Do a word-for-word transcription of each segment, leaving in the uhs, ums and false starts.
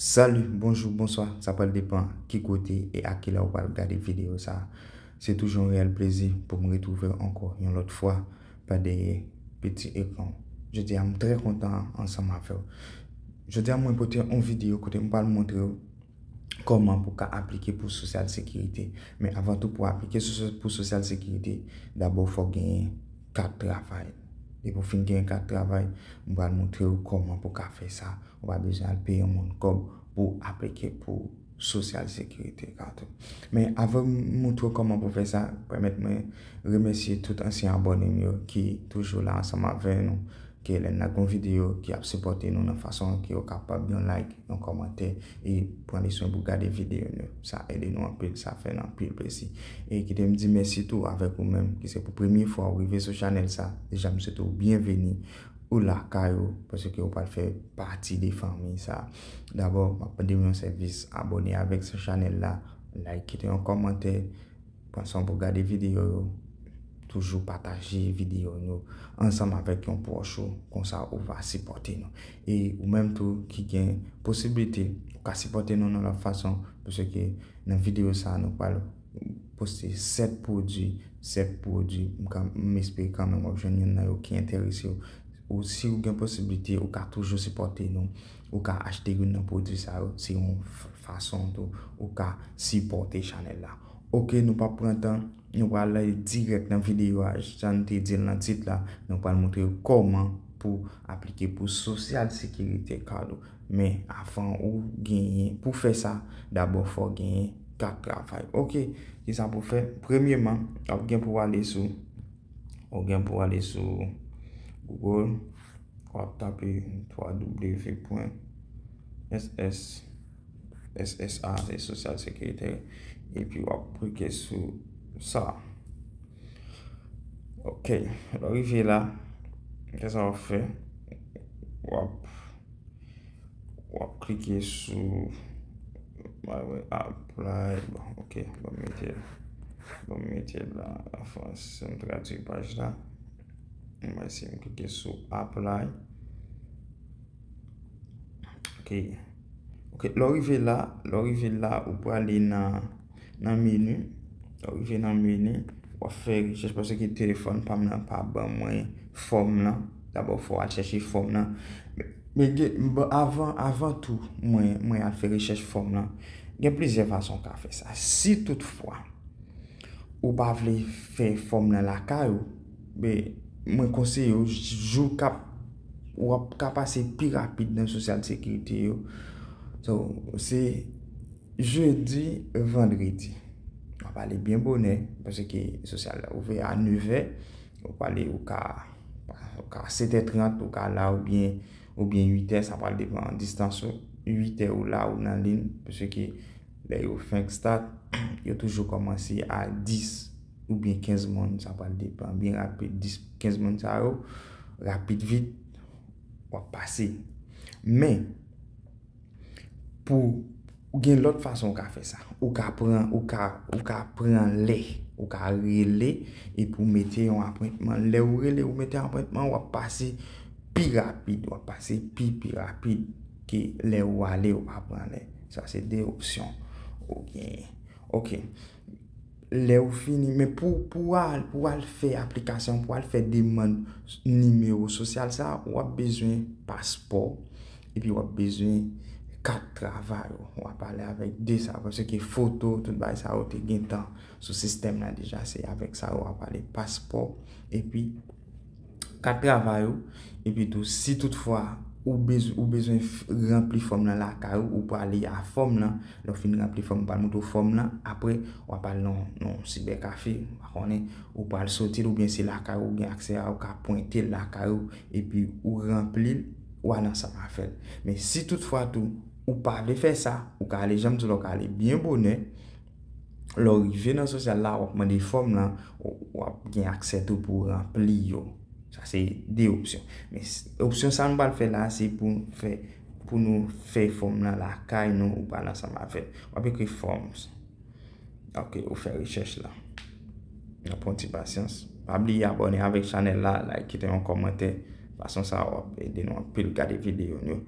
Salut, bonjou, bonswa, sa pral depann ki kote e a ki lè ou pral gade videyo sa. Se toujou yon reyèl plezi pou m retwouve w ankò yon lòt fwa pa dèyè piti ekran. Jodi a, m trè kontan ansanm avè w. Jodi a, mwen pote yon videyo kote m pral montre w kòman pou w ka aplike pou Sosyal Sekirite. Men avan tou, pou w aplike sou, pou Sosyal Sekirite, dabò fò w genyen kat travay. Depi w fin genyen kat travay, m pral montre w kòman pou w ka fè sa. Ou pa bezwen al peye yon moun kòb pou w aplike pou Sosyal Sekirite kat ou. Men avan m montre w kòman pou w fè sa, pèmèt mwen remèsye tout ansyen abòne m yo ki toujou la ansanm avè nou, ke lè n lage yon videyo ki ap sipòte nou nan fason ke yo kapab yon like, yon kòmantè, e pran le swen pou gade videyo nou. Sa ede nou anpil, sa fè n anpil plezi. E kite m di mèsi tou avèk ou menm ki se pou premye fwa ou rive sou chanèl sa. Deja, m swete w byenveni, ou lakay ou, paske ou pral fè pati de fanmi sa. Dabò, m ap mande w yon sèvis, abòne avèk sa chanèl la, like, kite yon kòmantè, pran swen pou gade videyo yo, toujou pataje videyo nou ansanm avèk yon pwòch ou, konsa ou va sipòte nou. E ou menm tou ki gen posiblite, ou ka sipòte nou nan lòt fason, paske nan videyo sa, nou pral poste sèt pwodui, sèt pwodui, m ka, m espere kanmenm w ap jwenn youn nan yo ki enterese w. Ou, si ou gen posiblite, ou ka toujou sipòte nou, ou ka achte youn nan pwodui sa yo, se yon f-, fason tou ou ka sipòte chanèl la. Oke, nou p ap pran tan, nou pral ale dirèk nan videyo a, jan n te di l nan tit la, nou pral montre w kòman pou aplike pou Sosyal Sekirite kad ou. Men avan ou genyen, pou fè sa, dabò fò w genyen kat travay. Oke, kisa pou w fè? Premyeman, w ap gen pou w ale sou, w gen pou w ale sou Google, w ap tape twa w pwen S S, S S A, se Sosyal Sekirite, epi w ap klike sou sa. Oke, lè w rive la, kisa w ap fè? W ap, w ap klike sou, mwen, mwen, apply, bon, oke, ban m mete l, ban m mete l la an fransè, m tradui paj la. Mwen, si m klike sou apply. Oke. Oke, lè w rive la, lè w rive la, ou prale nan, nan meni. Lè w rive nan meni, w ap fè rechèch, paske telefòn pa m nan pa ban mwen fòm nan. Dabò, fò w al chèche fòm nan. Men, men gen, bon, avan, avan tou, mwen, mwen al fè rechèch fòm nan. Gen plizyè fason w ka fè sa. Si toutfwa ou pa vle fè fòm nan lakay ou, men mwen konseye w, jou k ap, w ap ka pase pi rapid nan Sosyal Sekirite yo. So, se jedi, vandredi. W ap ale byen bonè, paske sosyal la ouvè a nevè. Ou prale, ou ka, ou ka setè trant, ou ka la, oubyen, oubyen uitè, sa pral depann distans ou. Uitè ou la, ou nan liy, paske lè yo fenk start, yo toujou kòmanse a dis oubyen kenz moun, sa pral depann byen rapid. Dis, kenz moun sa yo, rapid vit, w ap pase. Men, pou, ou gen lòt fason ou ka fè sa. Ou ka pran, ou ka, ou ka pran lè, ou ka rele, epi ou mete yon apwentman. Lè ou rele, ou mete apwentman, w ap pase pi rapid, w ap pase pi, pi rapid ke lè ou ale, ou pa pran lè. Sa se de opsyon ou genyen. Oke. Lè ou fini, men pou, pou al, pou al fè aplikasyon, pou al fè demann nimewo sosyal sa, w ap bezwen paspò, epi w ap bezwen kat travay ou. W ap ale avèk de sa, paske foto, tout bagay sa yo te gentan sou sistèm nan deja, se avèk sa yo w ap ale, paspò, epi kat travay ou, epi tou, si toutfwa ou bez-, ou bezwen f-, ranpli fòm nan lakay ou, ou prale a fòm nan, lè w fin ranpli fòm, ou pral montre w fòm nan, apre, w ap al nan, nan sibèkafe, ou pa konnen, ou pral soti l, oubyen se lakay ou gen aksè a, ou ka pwente l lakay ou, epi ou ranpli l, ou al ansanm avè l. Men si toutfwa tou, ou pa vle fè sa, ou ka ale, jan m di w la, ou ka ale byen bonè, lè w rive nan sosyal la, w ap mande fòm lan, w, w ap gen aksè tou pou w ranpli yo. Sa se de opsyon. Men s-, opsyon sa nou pral fè la, se pou n fè, pou nou fè fòm lan lakay nou, ou pral ansanm avè l. W ap ekri forms. Oke, ou fè rechèch la. N ap pran ti pasyans. Pa bliye abòne avèk chanèl la, like, kite yon kòmantè. Fason sa w ap ede nou anpil gade videyo nou.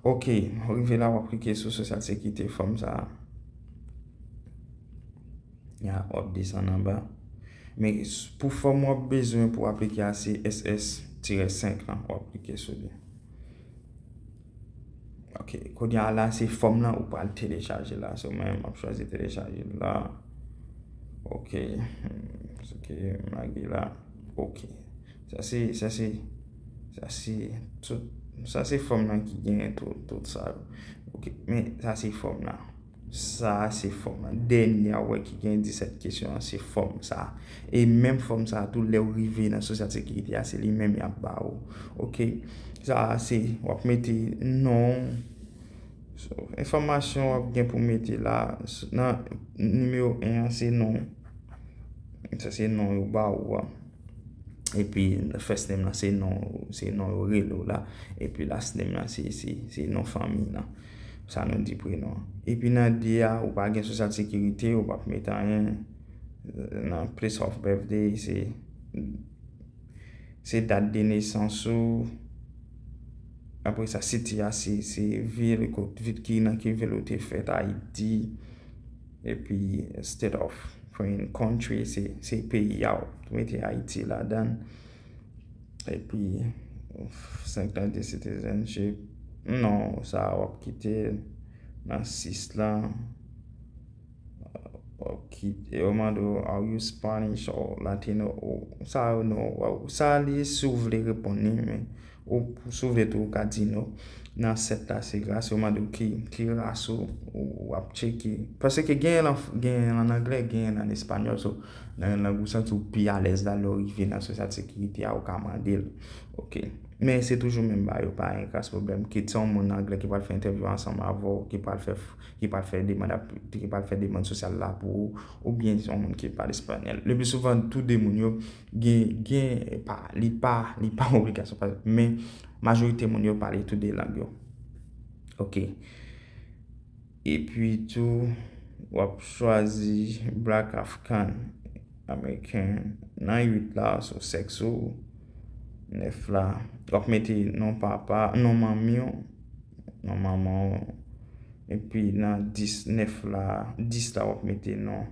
Ok, rive la, w ap klike sou Social Security fòm sa a. Ya, w ap desann anba. Men s- pou fòm w ap bezwen pou w aplike a, se S S senk lan, w ap klike sou li. Ok, kounye a la, se fòm lan ou pral telechaje la. So, mwen, m ap chwazi telechaje la. Ok, hmm, ok, m lage la. Ok. Sa se, sa se, sa se tout, sa se fòm lan ki genyen tout, tout sa yo. Ok, men sa se fòm lan. Sa se fòm lan. Dènye a ou wè ki gen disèt kesyon an, se fòm sa. E menm fòm sa tou, lè w rive nan Social Security a, se li menm y ap ba ou. Ok? Sa se, w ap mete non. So, enfòmasyon w ap gen pou mete la, s- nan nimewo en an, se non. Sa se non yo ba ou a. Epi first name lan se non, se non yo rele w la. Epi last name lan se, se, se non fanmi lan. Sa nou di prenon. Epi nan de a, ou pa gen Social Security, ou p ap met anyen. Nan place of birthday, se, se dat de nesans ou. Apre sa, city a, se, se vil, kot, vil ki, nan ki vil ou te fèt, Ayiti. Epi state of foreign country, se, se peyi a, ou mete Ayiti ladan. Epi senk lan de citizenship. Non, sa a w ap kite l. Nan sis lan, w ap kite, yo mande w, are you Spanish or Latino? Ou, sa yo non, w- sa li si w vle reponn li, men ou, si w vle tou, ou ka di non. Nan sèt la, se ras, yo mande w ki, ki ras ou, ou ap tcheke. Paske gen lan, gen lan anglè, gen lan espanyòl, so, nan lang ou santi w pi alèz la, lè w rive nan Social Security a, ou ka mande l. Ok. Men se toujou menm bagay yo, pa gen kras pwoblèm. Kit se yon moun anglè ki pral fè entèvyou ansanm avè w, ki pral fè, ki pral fè demann, ap- ki pral fè demann sosyal la pou ou, oubyen se yon moun ki pale espanyòl. Le pli souvan, tou de moun yo gen, gen, pa, li pa, li pa obligasyon, pa- men majorite moun yo pale tou de lang yo. Ok. Epi tou, w ap chwazi Black African American nan uit la, sou sèks ou. Nèf la, w ap mete non papa, non manmi w, non manman w. Epi nan dis, nèf la, dis la, w ap mete non,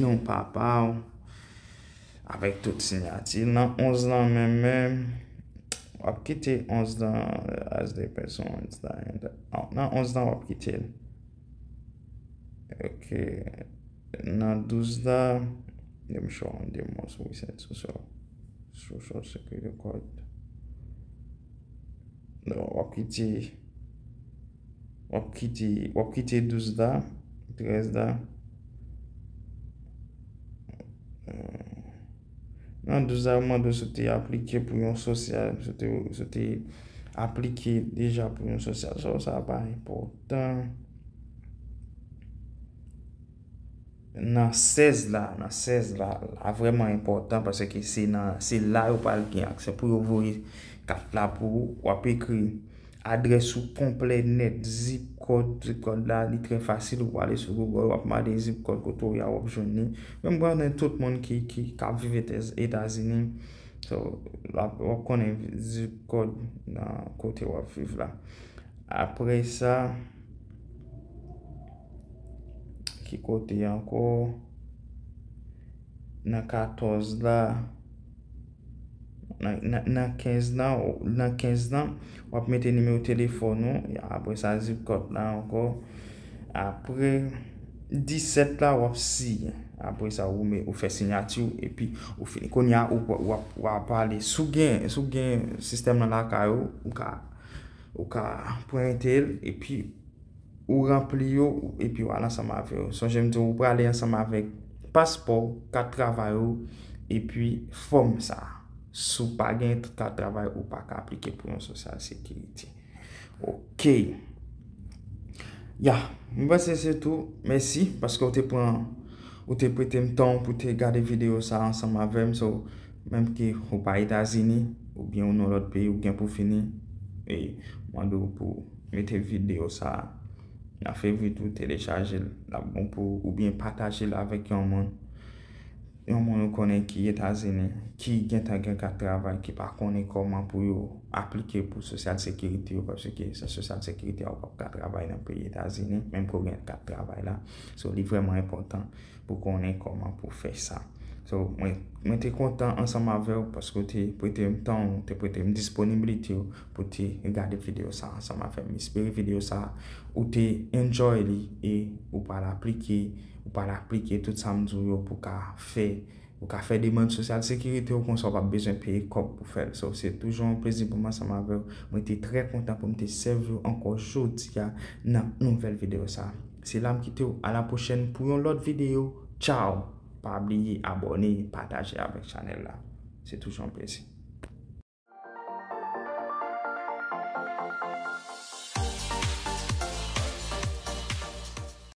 non papa w. Avèk tout siyati. Nan onz lan menm, menm, w ap kite onz lan, as de pèsonn, nan onz lan, w ap kite l. Ok. Nan douz la, let me show on the most recent social, social security card. Non, w ap kite, w ap kite, w ap kite douz la, trèz la. Nan douz la, yo mande w si w te aplike pou yon sosyal, si w te, si w te aplike deja pou yon sosyal. Sa, sa pa enpòtan. Nan sèz la, nan sèz la, la vrèman enpòtan paske se nan, se la yo pral gen aksè pou yo voye kat la pou ou. W ap ekri adrès ou konplè nèt, zip kòd, zip kòd la, li trè fasil, ou ale sou Google, w ap mande zip kòd kote w ye a, w ap jwenn li. Menm granmè tout moun ki, ki, k ap viv Etaz- Etazini, so, w ap, w ap konnen zip kòd nan kote w ap viv la. Apre sa, ki kote ankò? Nan katòz la, nan, nan, nan kenz lan, w- nan kenz lan, w ap mete nimewo telefòn ou, apre sa zip kòd la ankò. Apre disèt la, w ap siyen. Apre sa, ou, me- ou fè siyati w, epi ou fini. Kounye a, ou, w ap, w ap ale. Si w gen, si w gen sistèm nan lakay ou, ou ka, ou ka prente l, epi ou ranpli yo, epi w al ansanm avè yo. Sonje m di w, ou prale ansanm avèk paspò w, kat travay ou, epi fòm sa a. Si w pa gen kat travay, ou pa ka aplike pou yon Social Security. Ok. Ya, m panse se tou. Mèsi paske w te pran, ou te prete m tan w pou te gade videyo sa a ansanm avè m. So, menm ke ou pa Etazini, oubyen ou nan lòt peyi, ou gen pou fini, e mande w pou mete videyo sa a nan favorit ou, telechaje l, l ap bon pou ou, oubyen pataje l avèk yon moun. yon moun ou konnen ki Etazini, ki gentan gen kat travay, ki pa konnen kòman pou yo aplike pou Social Security yo, paske san Social Security a ou p ap ka travay nan peyi Etazini, menm ke w gen kat travay la. So, li vrèman enpòtan pou konnen kòman pou fè sa. So, mwen, mwen te kontan ansanm avè w paske w te prete m tan w, te prete m disponibilite w pou te gade videyo sa ansanm avè m. M espere videyo sa ou te enjoy li e ou pral aplike, ou pral aplike tout sa m di w yo pou ka fè, ou ka fè demann Social Security w konsa w p ap bezwen peye kòb pou fè l. So, se toujou yon plezi pou mwen ansanm avè w. Mwen te trè kontan pou m te sèvi w ankò jodi a nan nouvèl videyo sa. Se la m kite w. A la pwochèn pou yon lòt videyo. Tchao! Pa bliye abòne, pataje avèk chanèl la. Se toujou yon plezi.